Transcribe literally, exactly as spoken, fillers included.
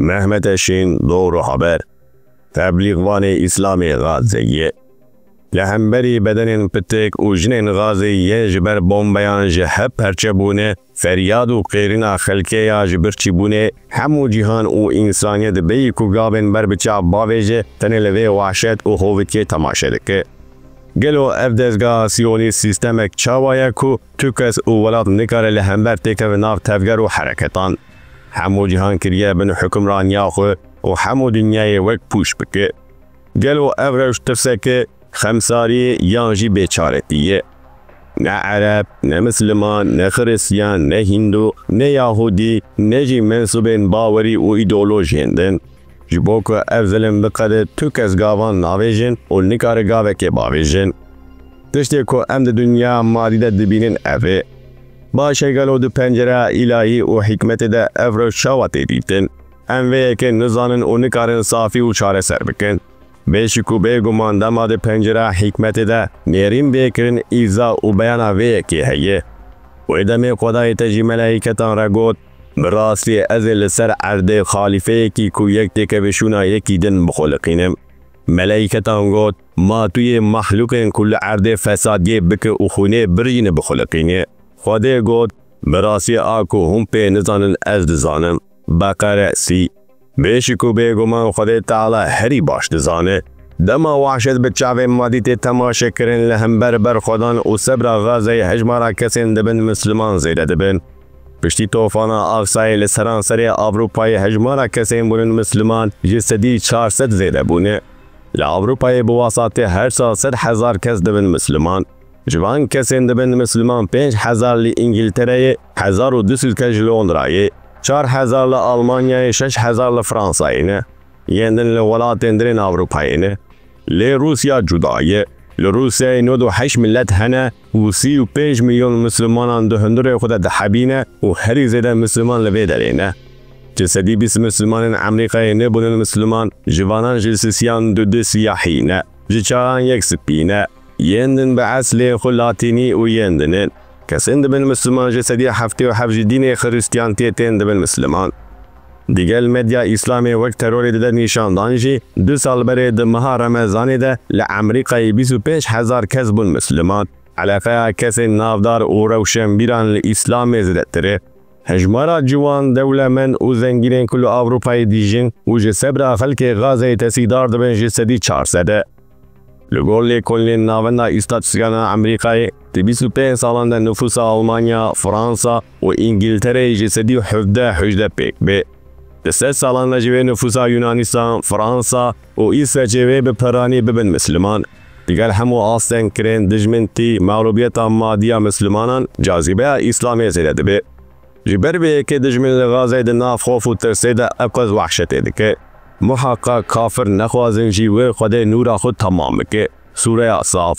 Mehmet Eşîn, Doğru Haber. Teblîxvanê Îslamê Gazeyê. Li hemberî bedenên pitik û jinên Gazê yên ji ber bombeyan ji hev perçe bûne, feryad û qêrîna xelkê ya ji birçîbûnê, hemû cîhan û însaniyet bêyî ku gavên ber bi çav bavêje, tenê li vê wahşet û hovîtiyê temaşe dike. Gelo ev dezgeha siyonîst sîstemek çawa ye ku tu kes û welat nikare li hember têkeve nav tevger û hereketan? Hemû cîhan kiriye bin hukimraniya xwe û hemû dinyayê wek pûç bike. Gelo ev rewş tirseke xemsariyê yan jî bêçaretî ye? Ne Ereb, ne Misliman, ne Xiristiyan, ne Hîndû, ne Yahûdî, ne jî mensûbên bawerî û îdeolojiyên din. Ji bo ku ev zilim biqede, tu kes gavan navêjin û nikare gavekê bavêjin. Tiştê ku em di dinya madî de dibînin ev e. Baş e, gelo di pencereya îlahî û hikmetê de ev rewş çawa tê dîtin? Em vê yekê nizanin û nikarin safî û çareser bikin. Bêşik û bêguman dema di pencera hikmetê de nêrîn bê kirin îza û beyana vê yekê heye. Wê demê Xwedayê te jî melaîketan re got, bi rastî ez ê li ser erdê xalîfeyekî ku yek têkeve şûna yekî din bixuliqînim. Melaîketan got, ma tu yê mahlûkên ku li erdê fesadiyê bike û xwînê birijîne bixuliqînî? Xwedê got, bi rastî a ku hûn pê nizanin ez dizanim. Beqere sî. Bêşik û bêguman Xwedê Teala herî baş dizane. Dema wahşet bi çavên madî tê temaşe kirin, li hember berxwedan û sebra Gazeyê hejmara kesên dibin Misliman zêde dibin. Piştî tofana Aksayê li seranserê Ewropayê hejmara kesên bûnin Misliman ji sedî çar sed zêde bûne. Li Ewropayê bi wasatê her sal sed hezar kes dibin Misliman. Ji van kesên dibin Misliman pênc hezar li Îngiltereyê, hezar û du sed kes ji Londrayê, çar hezar li Almanyayê, şeş hezar li Fransayê ne. Yên din li welatên din ên Ewropayê ne. Lê Rûsya cuda ye. Li Rûsyayê nod û heşt milet hene û sî û pênc milyon Mislimanan di hundirê xwe de dihebîne û herî zêde Misliman li vê derê ne. Ji sedî bîst Mislimanên Amerîkayê nebûnin Misliman, ji vanan ji sisiyan du du siyahî ne. Ji çaran yek spî ne. Yên din bi eslê xwe latînî û yên din in. Kesên dibin Misliman ji sedî heftê û heft ji dînê Xiristiyantiyê tên dibin Misliman. Digel medya Îslamê wek terorê dide nîşandan jî, du sal berê di meha Remezanê de li Amerîkayê bîst û pênc hezar kes bûn Misliman. Eleqeya kesên navdar û rewşenbîran li Îslamê zêdetir e. Hejmara ciwan, dewlemend û zengînên ku li Ewropayê dijîn û ji sebra xelkê Gazeyê tesîdar dibin ji sedî çar sed e. Li gor lêkolînên Navenda Îstatîstîkan a Amerîkayê, di bîst û pênc salan de nifûsa Almanya, Fransa û Îngiltereyê ji sedî hevdeh hejde pêk bê. Di sed salan de jî wê nifûsa Yunanîstan, Fransa û Îsveçê wê bi piranî bibin Misliman. Digel hemû astengkirên dijmintî, mexlûbiyeta madî ya Mislimanan, cazîbeya Îslamê zêde dibe. Ji ber vê yekê dijmin li Gazeyê di nav xof û tirsê de eqwez wehşetê dike. Muheqeq kafir nexwazin jî wê Xwedê nûra xwe temam bike. Sûreya Saf.